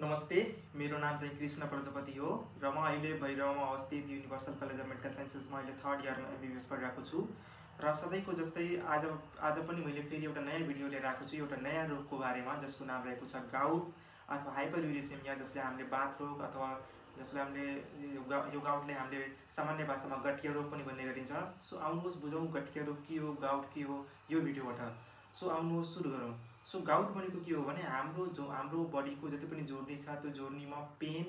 नमस्ते, मेरो नाम चाहिँ कृष्ण प्रजापति हो र म अहिले भैरवमा अवस्थित युनिभर्सल कलेज अफ मेडिकल साइन्सेसमा अहिले 3rd इयरमा एमबिबिएस पढिरहेको छु र सधैँको जस्तै आज पनि मैले फेरि एउटा नयाँ भिडियो लिएर आएको छु एउटा नयाँ रोगको बारेमा जसको नाम रहेको छ गाउट अथवा हाइपरयुरेसिमिया जसले हामीले बाथ रोग अथवा जसले हामीले यो गाउटले हामीले सामान्य भाषामा गठिया रोग पनि भन्ने गरिन्छ। सो आउनुहोस् बुझौँ गठिया रोग के हो, गाउट के हो यो भिडियोबाट। सो आउनुहोस् सुरु गरौँ। सो गाउट भनेको के हो भने हाम्रो बडीको जति पनि जोड्नी छ त्यो जोड्नीमा पेन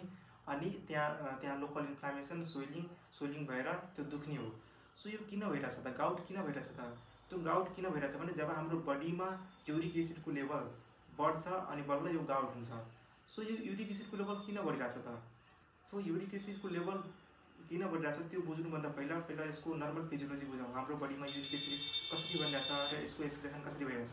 अनि त्यहाँ लोकल इन्फ्लामेसन स्वेलिङ भएर त्यो दुख्ने हो। सो यो किन भइरहेछ त, गाउट किन भइरहेछ त? त्यो गाउट किन भइरहेछ भने जब हाम्रो बडीमा युरिक एसिडको लेभल बढ्छ अनि बल्ल यो गाउट हुन्छ। सो यो युरिक एसिडको लेभल किन बढिरहेछ त? सो युरिक एसिडको लेभल किन बढिरहेछ त्यो बुझ्नुभन्दा पहिला यसको नर्मल फिजियोलोजी बुझौँ। हाम्रो बडीमा युरिक एसिड कसरी बनिरहेछ र यसको एक्सक्रेसन कसरी भइरहेछ।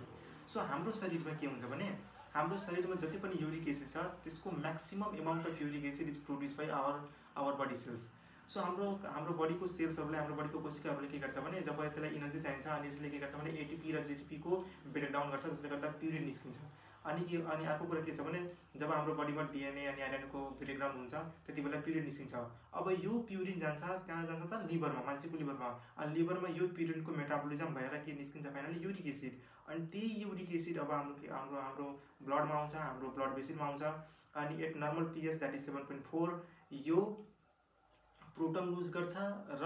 सो हाम्रो शरीरमा के हुन्छ भने हाम्रो शरीरमा जति पनि युरिक एसिड छ त्यसको maximum amount of uric acid is produce by our body cells. So हाम्रो बडीको सेल्सहरूले हाम्रो बडीको कोशिकाहरूले के गर्छ भने जब त्यसलाई इनर्जी चाहिन्छ अनि यसले के गर्छ भने एटिपी र जेटिपीको ब्रेकडाउन गर्छ जसले गर्दा प्युरिन निस्किन्छ। अनि अर्को कुरा के छ भने जब हाम्रो बडीमा डिएनए अनि आइरनको ब्रेकडाउन हुन्छ त्यति बेला प्युरिन निस्किन्छ। अब यो प्युरिन जान्छ कहाँ जान्छ त? लिभरमा, मान्छेको लिभरमा। अनि लिभरमा यो प्युरिनको मेटाबोलिजम भएर के निस्किन्छ फाइनली? Uric acid. अनि त्यही युरिक एसिड अब हाम्रो ब्लडमा आउँछ, हाम्रो ब्लड बेसिनमा आउँछ अनि at normal pH that is 7.4 यो प्रोटन लुज गर्छ र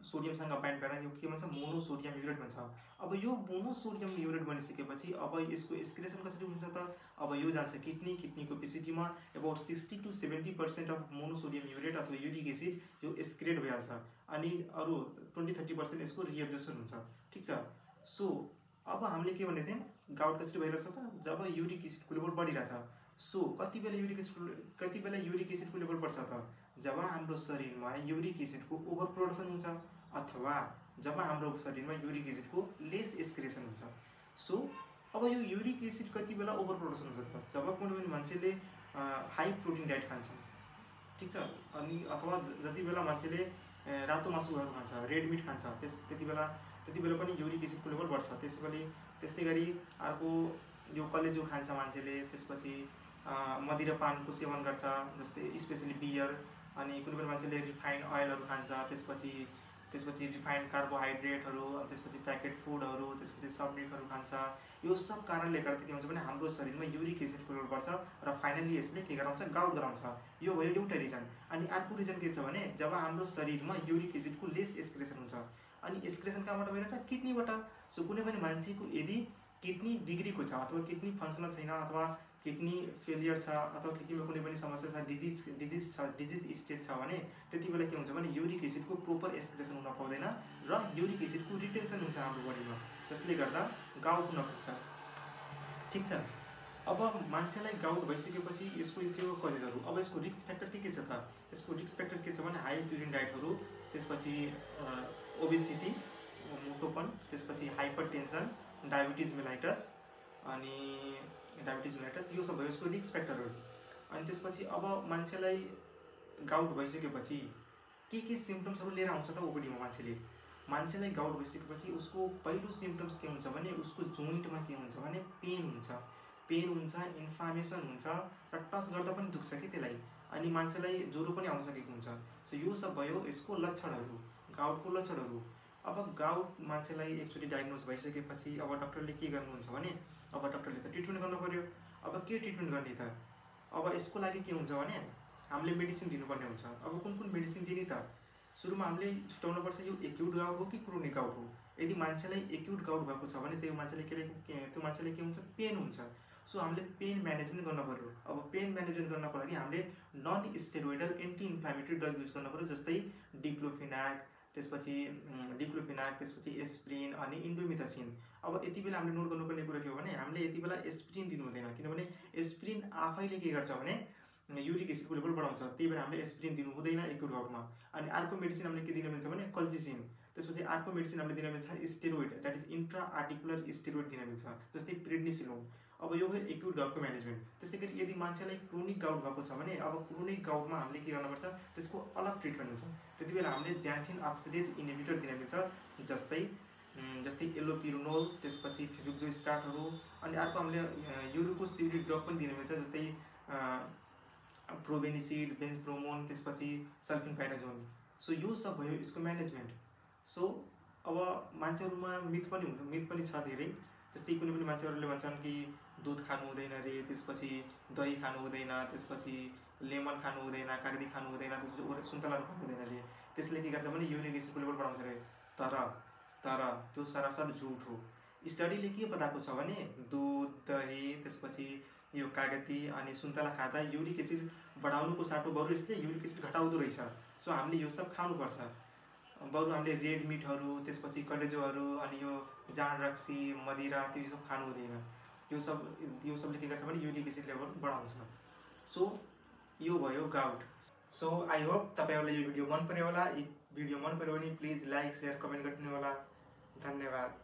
सोडियमसँग बाइन्ड भएर यो के भन्छ? मोनोसोडियम युरेट भन्छ। अब यो मोनोसोडियम युरेट बनिसकेपछि अब यसको एक्सक्रेसन कसरी हुन्छ त? अब यो जान्छ किडनीको पेसिटीमा अबाउट 60 to 70% अफ मोनोसोडियम युरेट अथवा युरिक एसिड यो एक्सक्रेट भइहाल्छ अनि अरू 20-30% यसको रिएब्जर्सन हुन्छ। ठिक छ। सो अब हामीले के भनेको थियौँ, गाउट कसरी भइरहेछ त? जब युरिक एसिडको लेभल बढिरहेछ। सो कति बेला युरिक एसिडको लेभल बढ्छ त? जब हाम्रो शरीरमा युरिक एसिडको ओभर प्रोडक्सन हुन्छ अथवा जब हाम्रो शरीरमा युरिक एसिडको लेस एक्सक्रेसन हुन्छ। सो अब यो युरिक एसिड कति बेला ओभर प्रोडक्सन हुन्छ त? जब कुनै पनि मान्छेले हाई प्रोटिन डाइट खान्छ, ठिक छ, अनि अथवा जति बेला मान्छेले रातो मासुहरू खान्छ, रेड मिट खान्छ त्यति बेला पनि युरिक एसिडको लेभल बढ्छ। त्यस्तै गरी अर्को यो कलेजो खान्छ मान्छेले, त्यसपछि मदिरापानको सेवन गर्छ जस्तै स्पेसली बियर, अनि कुनै पनि मान्छेले रिफाइन्ड अयलहरू खान्छ, त्यसपछि रिफाइन्ड कार्बोहाइड्रेटहरू, त्यसपछि प्याकेट फुडहरू, त्यसपछि सब्जीहरू खान्छ। यो सब कारणले गर्दा के हुन्छ भने हाम्रो शरीरमा युरिक एसिडको लेभल बढ्छ र फाइनली यसले के गराउँछ? गाउट गराउँछ। यो भयो एउटा रिजन। अनि अर्को रिजन के छ भने जब हाम्रो शरीरमा युरिक एसिडको लेस एक्सक्रेसन हुन्छ अनि एक्सक्रेसन कहाँबाट भइरहेछ? किडनीबाट। सो कुनै पनि मान्छेको यदि किडनी डिग्रीको छ अथवा किडनी फङ्सनल छैन अथवा किडनी फेलियर छ अथवा किडनीमा कुनै पनि समस्या छ, डिजिज स्टेट छ भने त्यति बेला के हुन्छ भने युरिक एसिडको प्रोपर एक्सक्रेसन हुन पाउँदैन र युरिक एसिडको रिटेन्सन हुन्छ हाम्रो बडीमा, जसले गर्दा गाउट हुन पुग्छ। ठिक छ। अब मान्छेलाई गाउट भइसकेपछि यसको त्यो कजेसहरू, अब यसको रिस्क फ्याक्टर के छ त? यसको रिस्क फ्याक्टर के छ भने हाई प्युरिन डाइटहरू, त्यसपछि ओबेसिटी मोटोपन, त्यसपछि हाइपरटेन्सन, डायबिटिज मेलाइटस यो सब भयो यसको रिस्क फ्याक्टरहरू। अनि त्यसपछि अब मान्छेलाई गाउट भइसकेपछि के सिम्पटम्सहरू लिएर आउँछ त ओपिडीमा? मान्छेलाई गाउट भइसकेपछि उसको पहिलो सिम्पटम्स के हुन्छ भने उसको जोइन्टमा के हुन्छ भने पेन हुन्छ, इन्फ्लामेसन हुन्छ र टच गर्दा पनि दुख्छ कि त्यसलाई, अनि मान्छेलाई ज्वरो पनि आउन सकेको हुन्छ। सो यो सब भयो यसको लक्षणहरू, गाउटको लक्षणहरू। अब गाउट मान्छेलाई एकचोटि डायग्नोज भइसकेपछि अब डक्टरले के गर्नुहुन्छ भने अब डक्टरले त ट्रिटमेन्ट गर्नु पर्यो। अब के ट्रिटमेन्ट गर्ने त? अब यसको लागि के हुन्छ भने हामीले मेडिसिन दिनुपर्ने हुन्छ। अब कुन मेडिसिन दिने त? सुरुमा हामीले छुट्याउनुपर्छ यो एक्युट गाउट हो कि क्रोनिक गाउट हो। यदि मान्छेलाई एक्युट गाउट भएको छ भने त्यो मान्छेले के हुन्छ? पेन हुन्छ। सो हामीले पेन म्यानेजमेन्ट गर्न पर्यो। अब पेन म्यानेजमेन्ट गर्नको लागि हामीले non steroidal anti inflammatory drug use गर्न पर्यो, जस्तै डिक्लोफिनाक, त्यसपछि एस्प्रिन अनि इन्डोमिथासिन। अब यति बेला हामीले नोट गर्नुपर्ने कुरा के हो भने हामीले यति बेला एस्प्रिन दिनु हुँदैन, किनभने एस्प्रिन आफैले के गर्छ भने युरिक एसिडको लेभल बढाउँछ। त्यही भएर हामीले एस्प्रिन दिनु हुँदैन एक्युट गाउटमा। अनि अर्को मेडिसिन हामीले के दिन मिल्छ भने कल्जिसिन। त्यसपछि अर्को मेडिसिन हामीले दिन मिल्छ steroid, that is intra articular steroid दिन मिल्छ, जस्तै प्रेडनिसिलोन। अब यो भयो एक्युट गाउटको म्यानेजमेन्ट। त्यस्तै गरी यदि मान्छेलाई क्रोनिक गाउट भएको छ भने अब क्रोनिक गाउटमा हामीले के गर्नुपर्छ? त्यसको अलग ट्रिटमेन्ट हुन्छ। त्यति बेला हामीले ज्यान्थिन अक्सिडेज इन्हिबिटर दिन मिल्छ, जस्तै एलोपिरोनोल, त्यसपछि फिबुक्जोस्टाटहरू, अनि अर्को हामीले युरिकोसिड ड्रग पनि दिन मिल्छ, जस्तै प्रोबेनिसिड, बेन्जब्रोमोन, त्यसपछि सल्फिनपाइराजोन। सो यो सब भयो यसको म्यानेजमेन्ट। सो अब मान्छेहरूमा मिथ पनि छ धेरै। जस्तै कुनै पनि मान्छेहरूले भन्छन् कि दुध खानु हुँदैन रे, त्यसपछि दही खानु हुँदैन, त्यसपछि लेमन खानु हुँदैन, कागती खानु हुँदैन, त्यसपछि सुन्तलाहरू खानु हुँदैन रे। त्यसले के गर्छ भने युरिक एसिडको लेभल बढाउँछ रे। तर त्यो सरासर झुट हो। स्टडीले के बताएको छ भने दुध, दही, त्यसपछि यो कागती अनि सुन्तला खाँदा युरिक एसिड बढाउनुको साटो बरु यसले युरिक एसिड घटाउँदो रहेछ। सो हामीले यो सब खानुपर्छ। बरु हामीले रेड मिटहरू, त्यसपछि कलेजोहरू अनि यो जाँड रक्सी, मदिरा त्यो सब खानु हुँदैन। यो सबले के गर्छ भने युरिक एसिड लेभल बढाउँछ। सो यो भयो गाउट। सो आई होप तपाईँहरूलाई यो भिडियो मन पर्यो होला। भिडियो मन पर्यो भने प्लिज लाइक, सेयर, कमेन्ट गरिदिनु होला। धन्यवाद।